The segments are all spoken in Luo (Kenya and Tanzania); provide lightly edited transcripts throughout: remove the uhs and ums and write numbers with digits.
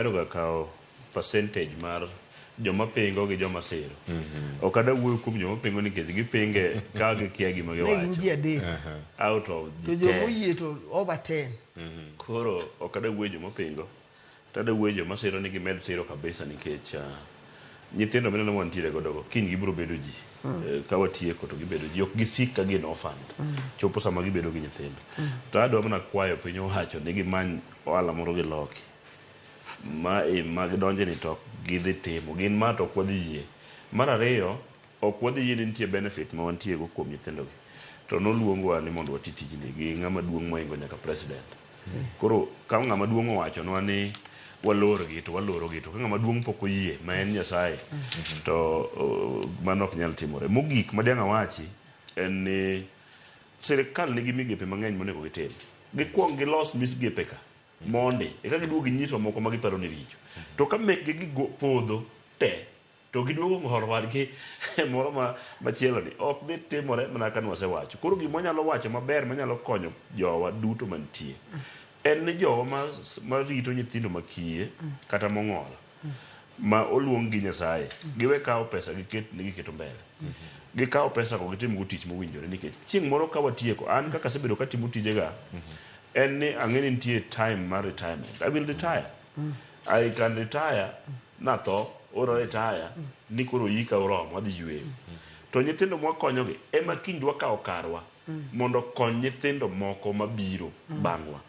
Ahero ga kawo percentage mar joma pingo gi joma siro. Ok adwa wuoyo kuom joma pingo nikech gipinge ka gikia gima Ne gin giwacho. ji adek. Out of To ji joma te. oyie to over 10. Koro ok adwa wuoyo joma pingo, to adwa wuoyo joma siro ni gimed siro kabisa nikech nyithindo mineno mantiere godo go kiny gibiro bedo ji. Ka watieko to gibedo ji. Ok gisik ka gin orphaned. Chopo sama gibedo gi nyithindo. To adwa mana kwayo piny owacho ni gimany ohala moro giloki. Ma e ma gidonje ni to ok gidhi timo. Gin ma to ok wadhi yie. Mar ariyo, ok wadhi yie ni nitie benefit ma wantie go kuom nyithindo gi. To noluongwa ni mondo wati tijni gi ng'ama duong' mohingo nyaka president. Koro ka ng'ama duong' owachonwa ni walorgi to walorogi to ka ng'ama duong' pok oyie ma en Nyasaye to mano ok nyal timore. Mogik ma diang' awachi en ni sirikal nigi migepe mang'eny monego gitim. Gikuong gilos misgepe ka mondi eka giduog ginyiswa moko ma giparo ni richo. To ka mekgi gi podho te to giduogo ng'or wadgi moro ma machielo ni ok dhi timore mana kaka nwasewacho. Koro gima wanyalo wacho maber manyalo konyo jowa duto mantie en ni jowa ma rito nyithindo ma kiye kata mong'ol ma oluong gi Nyasaye giwe kawo pesa giket ni giketo mbele. Gikawo pesa go gitim go tich mowinjore nikech chieng' moro ka watieko an kaka asebedo katimo tijega en ni ang'e ni nitie time mar retirement. I will retire. I can retire natho ora retire ni koro yika oromo adhi yweyo. To nyithindo mwakonyogi ema kiny dwa kawo karwa mondo okony nyithindo moko mabiro bang'wa.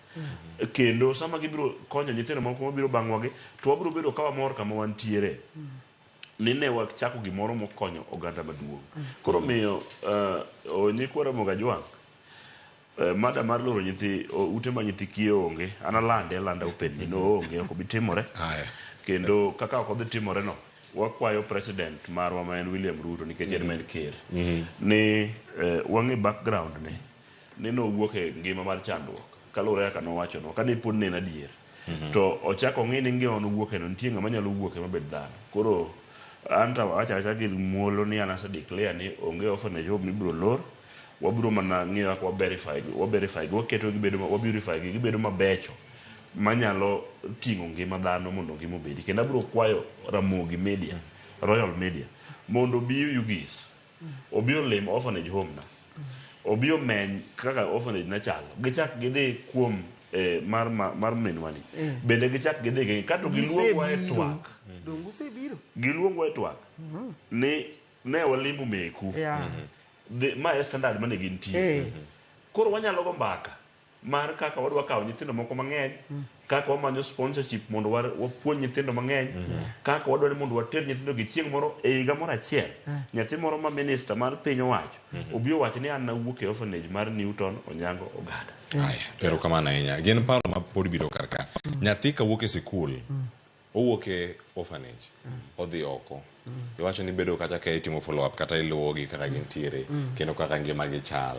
Kendo sama gibiro konyo nyithindo moko mabiro bang'wa gi to wabiro bedo ka wamor kama wantiere. Ni ne wachako gimoro mokonyo oganda maduong'. Koro miyo nyikwa Ramogi Ajwang' mada mar loro nyithi ute ma nyithi kiye onge an alande alanda open ni no onge ok obi timore. Kendo kaka ok odhi timore no wakwayo president marwa ma en William Ruto nikech en ma en ker ni wang'e background ne ni nowuok e ngima mar chandruok kaluwore kaka nowachonwa kane pod ne en adier to ochako ong'i ni ngima nowuoke no nitie ng'ama nyalo wuoke mabed dhano. Koro an to awacho awacha gi muolo ni an ase declare ni onge orphanage home mibiro lor wabiro mana ng'iyo kaka wa verify gi wa verify gi waketo gibedo wa beautify gi gibedo mabecho manyalo ting'o ngima dhano mondo ngima obedi. Kendo abiro kwayo Ramogi Media, Royal Media mondo obi Ugis obi olim orphanage home na obi omeny kaka orphanage na chalo gichak gidhi kuom mar mar minwa ni bende gichak gidhi gi kato giluongwa e twak. Donge usebiro? Giluongwa e twak ni ne walimo meku. Ma e standard mane gintie. Koro wanyalo go mbaka mar kaka wadwa kawo nyithindo moko mang'eny, kaka wamanyo sponsorship mondo wapuonj nyithindo mang'eny, kaka wadwa ni mondo water nyithindo gi chieng' moro e higa moro achiel. Nyathi moro ma minister mar piny owacho obi owacho ni an nawuok e orphanage mar Newton Onyango Ogada. Aya, erokamano ahinya. Gin paro ma pod biro kar ka. Nyathi kawuok e sikul, owuok e orphanage, odhi oko. Iwacho ni bedo kata ka itimo follow up kata iluwo gi kaka gintiere kendo kaka ngima gi chal.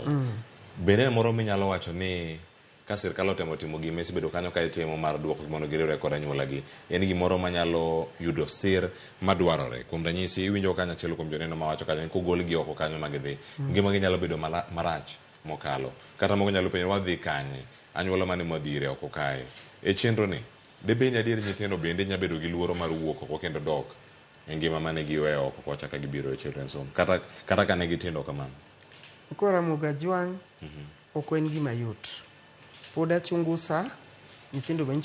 Bende moro minyalo wacho ni ka sirkal otemo timo gima isebedo kanyo ka itimo mar duoko mondo giriwre kod anyuola gi, en gimoro manyalo yudo sir madwarore. Kuom ranyisi, iwinjo kanyo achiel kuom joneno mawacho kanyo ni kogol gi oko kanyo ma gidhi, ngima gi nyalo bedo marach mokalo. Kata moko nyalo penjo wadhi kanye, anyuola mane mwadhire oko kae. E chenro ni, debed ni adier nyithindo bende nyalo bedo gi luoro mar wuok oko kendo dok e ngima mane giweyo oko kocha ka gibiro e children's home, kata ka ne gitindo kamano. Koro Ramogi Ajwang' ok en gima yot. Pod achungusa nyithindo manyicho